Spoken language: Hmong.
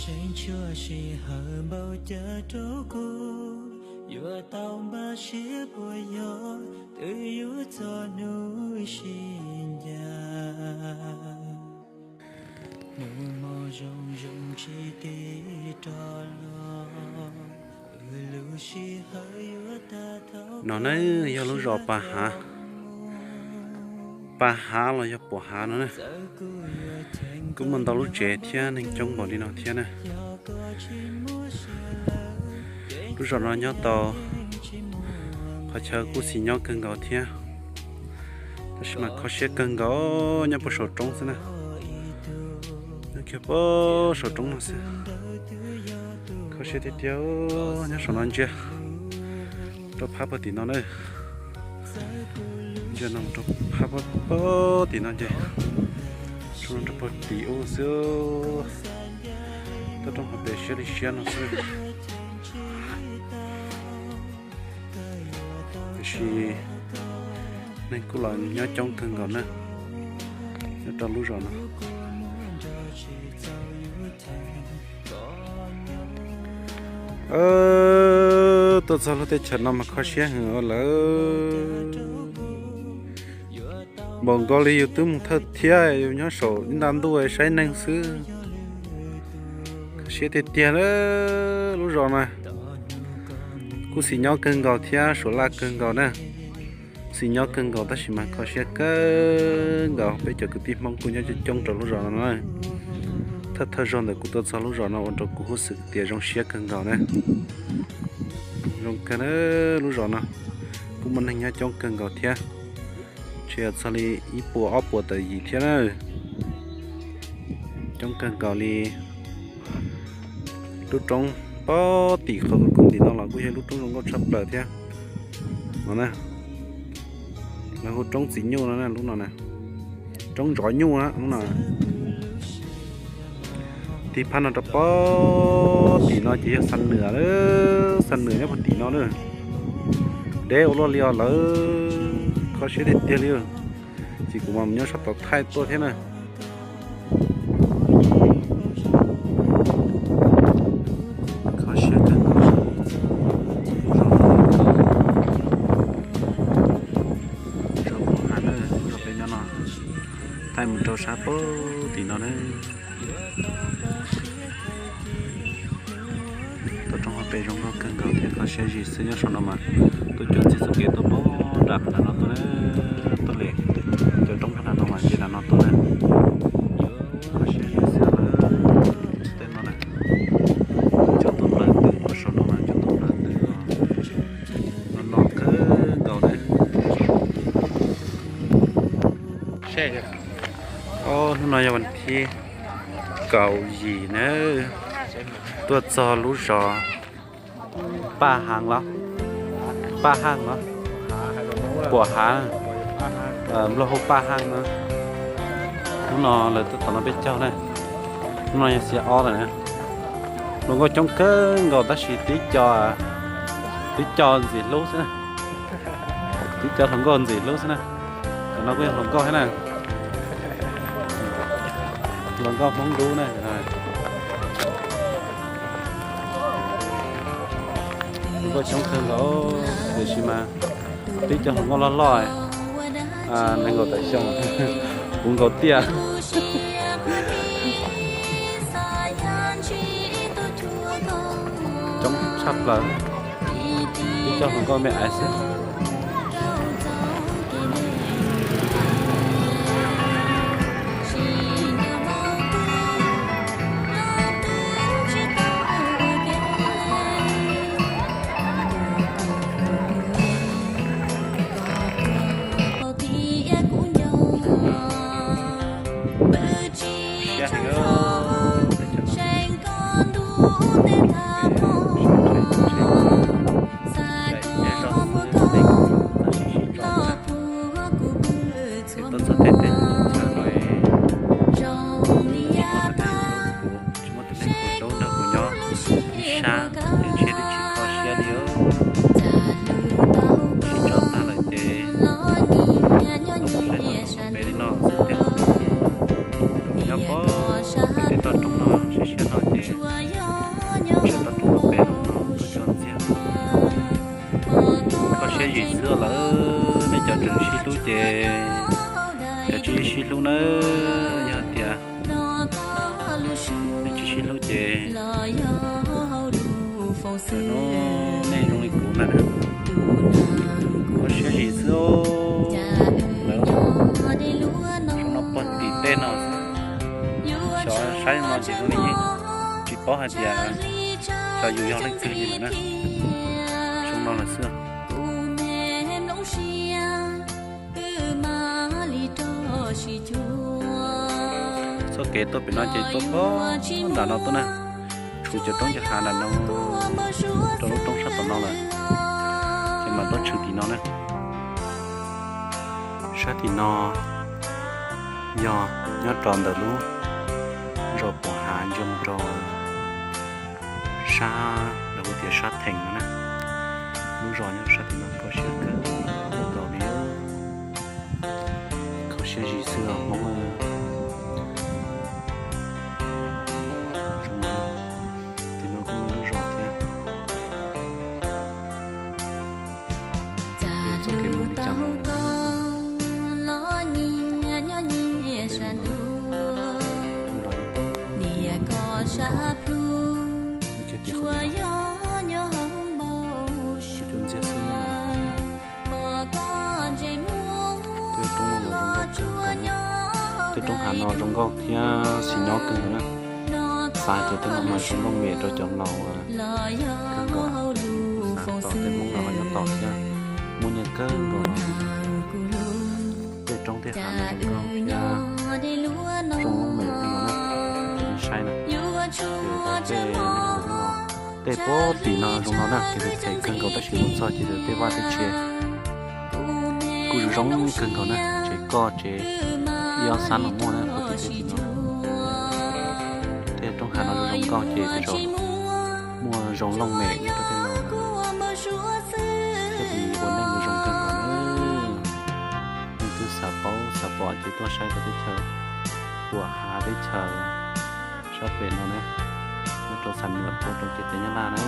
Tseem tshuav sij hawm npaum cas rau kuv, yuav tau npaj siab puas yog twb yuav txog hnub sib ncaim. Nus mos zoo zoo tsis tiv rov los, lub sij hawm yuav tag thaum no ne, yog lub zos Paj Hav, Paj Hav los yog Puas Hav no na. Kuj muaj ntau lub tsev thiab neeg coob npaum li no thiab na. Lub zos no nyob tau qhov chaw kuj xis nyob kawg nkaus thiab, tab sis mas kho siab kawg nkaus, nyob puag saum roob xwb na. Nyob kiag puag saum roob no xwb. Kho siab tiag tiag, nyob saum no ntsia rau phab puag tim no na. Ntsia no rau phab puag tim no ces tsuas rau puag tim ub xwb. Toj roob hauv pes siab li siab no xwb. Tiam sis neeg kuj los nyob coob kawg nkaus na, nyob rau lub zos no. Tuaj txog lub teb chaws no mas kho siab heev lawm. Npaum nkaus li yus twb mus thawj thiab yus nyob saum ib nta ntuj saib neeg xwb. Kho siab tiag tiag lub zos na. Kuj xis nyob kawg nkaus thiab suav laj kawg nkaus na. Xis nyob kawg nkaus tab sis mas kho siab kawg nkaus, peb cov kwv tij Hmoob kuj nyob coob coob rau lub zos no na. Thawj thawj zaug ntawm kuv tuaj txog lub zos no ua rau kuv huj xwm tias zoo siab kawg nkaus na. Zoo kawg na, lub zos no kuj muaj neeg nyob coob kawg nkaus thiab, ntshe yog txog li ib puas ob puas tawm yim thiab na. Coob kawg nkaus li. Lub roob pob tim qhov kuv koom tim no los kuj yog lub roob zoo nkauj tshaj plaws thiab no na. Lawv hu roob Txiv Nyuj no na, lub no na, roob Ntsov Nyuj na lub no. Tig phab no rau pob tim no ces yog Xa Nwm, Xa Nwm nyob puag tim no na. Deb ua luaj li os lawm, kho siab tiag tiag li. Ces kuv mas mus nyob sab tod thaij tuaj thiab na. Kho siab kawg nkaus. Zos Pov Hav na, zos peb nyob no, thaij mus rau sab pob tim no na. Toj roob hauv pes zoo nkauj kawg nkaus thiab kho siab zim xwb. Nyob saum no mas tuaj cuag txij txoj kev tuaj poob nram qhov nram no tuaj na, tuaj li cov roob qhov nram no mas nce nram no tuaj na. Kho siab zim xwb lawm. Tej no na, cov tuaj nplawm ntws, puag saum no mas cov tuaj nplawm ntws no, no kawg nkaus na. Hnub no yog vas thib kaum yim na, tuaj txog lub zos Paj Hav los, Paj Hav los, Puas Hav, Nplog hu Paj Hav na. Hnub no lawv tuaj tom no peb caug na, hnub no yog xiab ob lawm na. Hluas nkauj coob kawg nkaus tab sis tib co, tib co ntxim hlub xwb na, tib co hluas nkauj ntxim hlub xwb na. Cov no kuj yog hluas nkauj thiab na, hluas nkauj Hmoob Dub na. Hluas nkauj coob kawg nkaus, tiam sis mas tib co hluas nkauj loj loj, nees nkaum tawm xyoo, puv nkaus tiaj. Coob tshaj plaws, tib co hluas nkauj me aiv xwb. Ces tuaj txog tej teb chaws no es tsis muaj tus neeg kuv hlub nrog kuv nyob ib sab, ces ntshe twb tsis kho siab li os. Sib tso tag lawm ces los saib tau tau peb li no xwb tiag. Nyob puag pem tej toj roob no siab siab no ces Hnub ces hnub nej zoo li kuv na, kho siab zim xwb. Lawv zoo no puag tim tej no xwb, xyov saib no ces zoo li yeej tsis paub hais tias xyov yus yog leej twg li lawm na. Zoo no lawm xwb. Txoj kev tuaj pem no ces tuaj puag nram no tuaj na, tshwm cov roob cov hav nram no rau lub roob sab tom no lawm, ces mam tuaj tshwm tim no na. Sab tim no yog nyob rau ntawm lub zos Puas Hav ntsia mus rau sab lawv hu tias sab Theem no na. Lub zos nyob sab tim no kho siab kawg nkaus li, kho siab zim xwb os Hmoob. Tim no kuj muaj lub zos thiab. Txoj kev mus li cas mus Tej roob hav no zoo nkauj thiab xis nyob kawg nkaus na. Xav tias tej no mas zoo looj mem rau cov laus kawg nkaus. Xav tos tej Hmoob no los nyob tos thiab, muaj nyiaj kawg nkaus. Tej roob tej hav no zoo nkauj thiab zoo looj mem kawg nkaus na. Saib na, tej puag tim no zoo no na, kev txhais kawg nkaus tab sis mus txog ces tej vaj tej tsev kuj zoo zoo kawg nkaus na, tsev koj tsev ib ob xab los muaj na puag tim tej tim no. Tej roob hav no zoo nkauj ces tej zaum muaj zoo looj mem nyob rau tej no thiaj li ua neej mus zoo kawg nkaus na. Nej twb xav paub xav pom ces tuaj saib rau teb chaws Puas Hav teb chaws sab pem no na, nyob rau Xam Nuam Pov rau ciam teb Nyab Laj na.